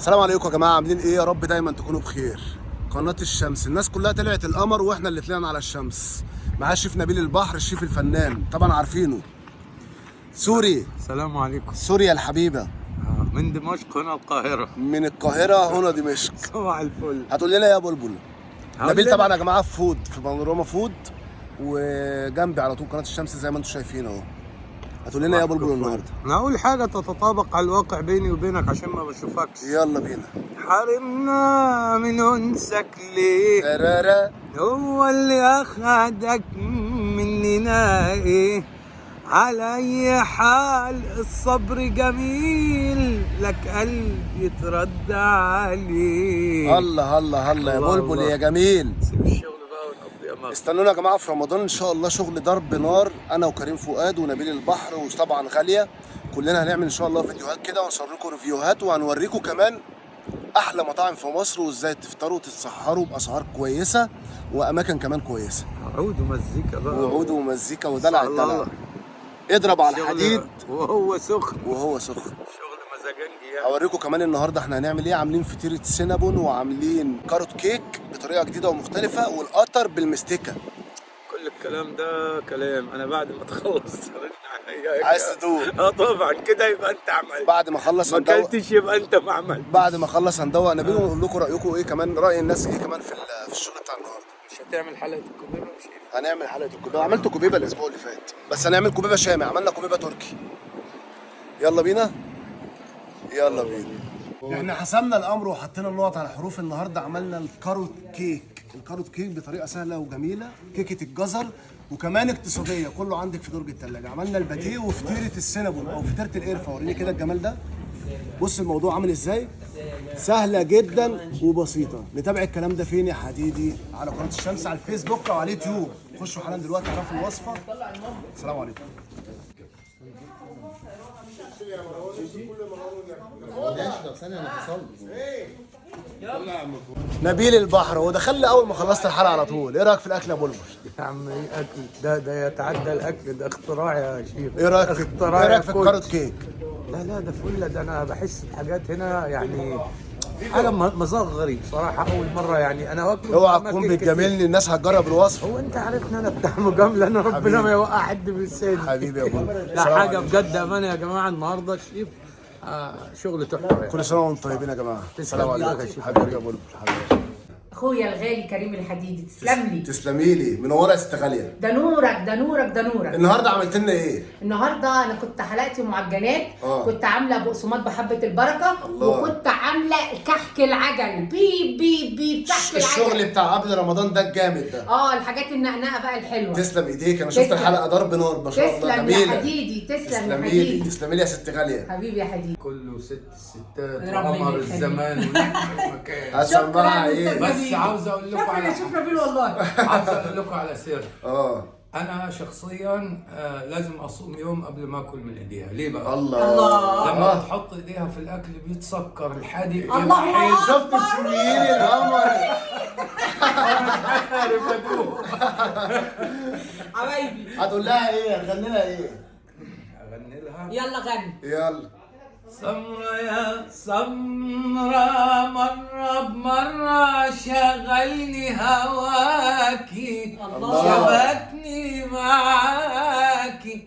السلام عليكم يا جماعة، عاملين ايه؟ يا رب دايما تكونوا بخير. قناة الشمس، الناس كلها طلعت القمر واحنا اللي طلعنا على الشمس. معاه الشيف نبيل البحر، الشيف الفنان، طبعا عارفينه. سوري. السلام عليكم. سوريا الحبيبة. من دمشق هنا القاهرة. من القاهرة هنا دمشق. صباح الفل. هتقول لنا يا بلبل. هقول نبيل لنا. طبعا يا جماعة في food، في بانوراما food، وجنبي على طول قناة الشمس زي ما انتم شايفين اهو. هتقول لنا يا بلبل النهارده؟ انا هقول حاجة تتطابق على الواقع بيني وبينك عشان ما بشوفكش. يلا بينا. حرمنا من انسك ليه؟ ترارا. هو اللي اخدك مننا ايه؟ على اي حال الصبر جميل، لك قلب يترد عليه. الله الله الله يا الله بلبل الله. يا جميل. سيب الشغل بقى ونقضيها مغرب. استنونا يا جماعة في رمضان ان شاء الله، شغل ضرب نار، انا وكريم فؤاد ونبيل البحر وطبعا غالية، كلنا هنعمل ان شاء الله فيديوهات كده ونصور لكم review هات، وهنوريكم كمان احلى مطاعم في مصر وازاي تفطروا وتتسحروا باسعار كويسة واماكن كمان كويسة. عود ومزيكا بقى. وعود ومزيكا ودلع الله الدلع. الله. اضرب على شغل الحديد وهو سخن. وهو سخن. شغل مزاجنجي يعني. اوريكم كمان النهارده احنا هنعمل ايه. عاملين فطيره سينابون وعاملين carrot cake بطريقة جديدة ومختلفة، والقطر بالمستكه. كل الكلام ده كلام، انا بعد ما تخلص رن عليا. عايز تدوق؟ اه طبعا، كده يبقى انت عملت. بعد ما اخلص ما هندوق. اكلتش يبقى انت ما عملت. بعد ما اخلص هندوق نبيل ونقول لكم رايكم ايه، كمان راي الناس ايه كمان في الشغل بتاع النهارده. مش هتعمل حلقة الكوبيبه؟ مش ايه؟ هنعمل حلقة الكوبيبه، عملت كوبيبه الاسبوع اللي فات، بس هنعمل كوبيبه شامي، عملنا كوبيبه تركي. يلا بينا يلا بينا. احنا حسمنا الامر وحطينا النقط على الحروف. النهارده عملنا ال carrot cake، ال carrot cake بطريقة سهلة وجميلة، كيكة الجزر وكمان اقتصادية، كله عندك في درج الثلاجة. عملنا الباتيه وفطيره السينابون او فطيره القرفه. وريني كده الجمال ده، بص الموضوع عامل ازاي، سهلة جدا وبسيطة. نتابع الكلام ده فين يا حديدي؟ على قناة الشمس على الفيسبوك او على اليوتيوب. خشوا حالا دلوقتي اعرفوا الوصفة. السلام عليكم. نبيل البحر هو دخل لي اول ما خلصت الحلقة على طول. ايه رايك في الاكل يا بلبل؟ يا عم ايه اكل ده؟ ده يتعدى الاكل، ده اختراع يا شيف. ايه رايك في اختراع ايه يا رايك في coach. ال carrot cake؟ لا لا ده فله، ده انا بحس بحاجات هنا يعني حاجة مذاق غريب صراحة، اول مرة يعني انا واكله اوعى في تكون أماكن كتير. بتجاملني، الناس هتجرب الوصفة. هو انت عارفني انا بتاع مجاملة، انا ربنا حبيبي. ما يوقع حد بلساني. حبيبي يا بلبل. لا السلام حاجة عليكم. بجد امانه يا جماعة، النهارده الشيف شغل تحفة يعني. كل سنة وانتم طيبين يا جماعة. تسلم السلام ايدك يا عليكم. شيف. حبيبي يا بلبل، حبيبي. اخويا الغالي كريم الحديدي، تسلم لي. تسلمي لي، منورة يا ست غالية. ده نورك ده نورك ده نورك. النهارده عملت لنا ايه؟ النهارده انا كنت حلقتي معجنات. كنت عامله بقسماط بحبه البركة. الله. وكنت عامله كحك العجل، بيب بيب بيب كحك الشغل العجل. بتاع قبل رمضان ده الجامد ده. الحاجات النقنقه بقى الحلوة. تسلم ايديك، انا شفت تسلم. الحلقة ضرب نار ما شاء الله. تسلم يا جميلة. حديدي، تسلم يا تسلمي لي، حديدي. تسلمي لي يا ست غالية. حبيبي يا حديدي. كله ست ستات ربنا وقمر يخليك. الزمان ونجم المكان. هسمعها شكراً ايه؟ أستاذ بس نبيل. عاوز اقول لكم شكرا على يا شيف نبيل والله. عاوز اقول لكم على سر. انا شخصيا لازم اصوم يوم قبل ما اكل من ايديها. ليه بقى؟ الله. الله. لما بتحط ايديها في الاكل بيتسكر الحادق الله يبقى حلو. شفت السوريين القمر؟ عارف ادوق. حبايبي. هتقول لها ايه؟ هتغني لها ايه؟ اغني لها. يلا غني. يلا. سمرة يا سمرة، مرة بمرة شغلني هواكي، الله. شبكني معاكي،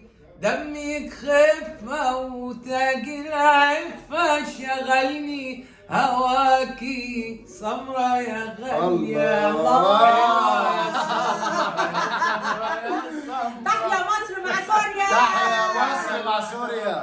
دمك خفة وتاج العفة، شغلني هواكي، سمرة يا غالية. الله. تحيا مصر مع سوريا. تحيا مصر مع سوريا.